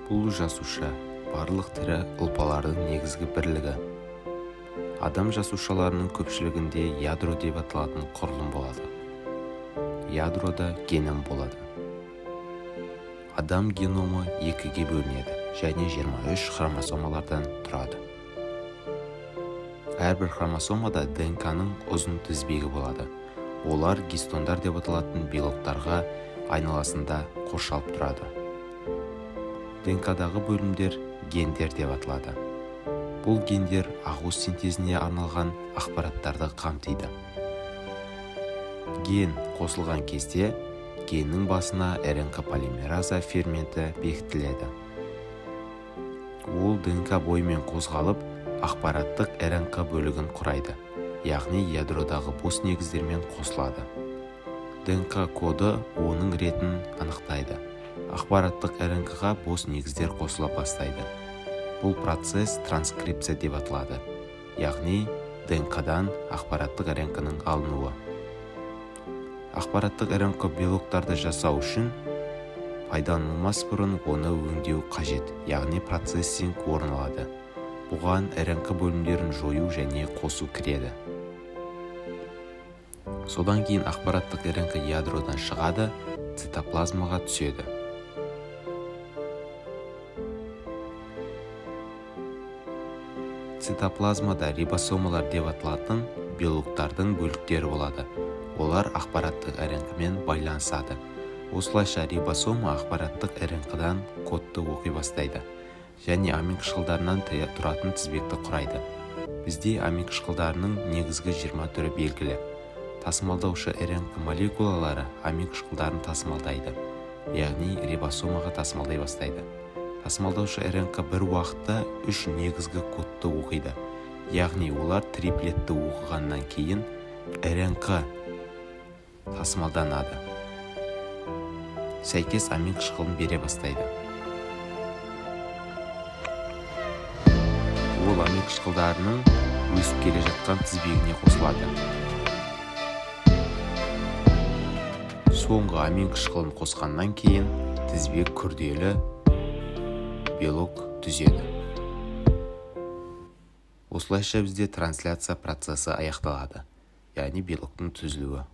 Бұл жасуша — барлық тірі ұлпалардың негізгі бірлігі. Адам жасушаларының көпшілігінде ядро деп аталатын құрылым болады. Ядрода геном болады. Адам геномы екіге бөлінеді және 23 хромосомалардан тұрады. Әрбір хромосомада ДНК-ның ұзын тізбегі болады. Олар гистондар деп аталатын белоктарға айналасында қоршалып тұрады. ДНК-дағы бөлімдер гендер деп аталады. Бұл гендер ақуыз синтезіне арналған ақпараттарды қамтиды. Ген қосылған кезде геннің басына РНК полимераза ферменті бекітіледі. Ол ДНК бойымен қозғалып, ақпараттық РНК бөлігін құрайды, яғни ядродағы бос негіздермен қосылады. ДНК коды оның ретін анықтайды. Ақпараттық РНК-ға бос негіздер қосыла бастайды. Бұл процесс транскрипция деп аталады, яғни ДНК-дан ақпараттық РНК-ның алынуы. Ақпараттық РНК белоктарды жасау үшін пайдаланылмас бұрын оны өңдеу қажет, яғни процессинг орын алады. Бұған РНК бөлімдерін жою және қосу кіреді. Содан кейін ақпараттық РНК ядродан шығады, цитоплазмаға түседі. Цитоплазмада рибосомалар деп аталатын белоктардың бөліктері болады. Олар ақпараттық РНК-мен байланысады. Осылайша, рибосома ақпараттық РНК-дан кодты оқи бастайды және амин қышқылдарынан тұратын тізбекті құрайды. Бізде амин қышқылдарының негізгі 20 түрі белгілі. Тасымалдаушы РНК молекулалары амин қышқылдарын тасымалдайды, яғни рибосомаға тасымалдай бастайды. Тасымалдаушы РНК бір уақытта үш негізгі кодты оқиды, яғни олар триплетті оқығаннан кейін РНК тасымалданады, сәйкес амин қышқылын бере бастайды. Ол амин қышқылдарының өсіп келе жатқан тізбегіне қосылады. Соңғы амин қышқылын қосқаннан кейін тізбек күрделі белок түзеді. Осылайша, бізде трансляция процесі аяқталады, яғни белоктың түзілуі.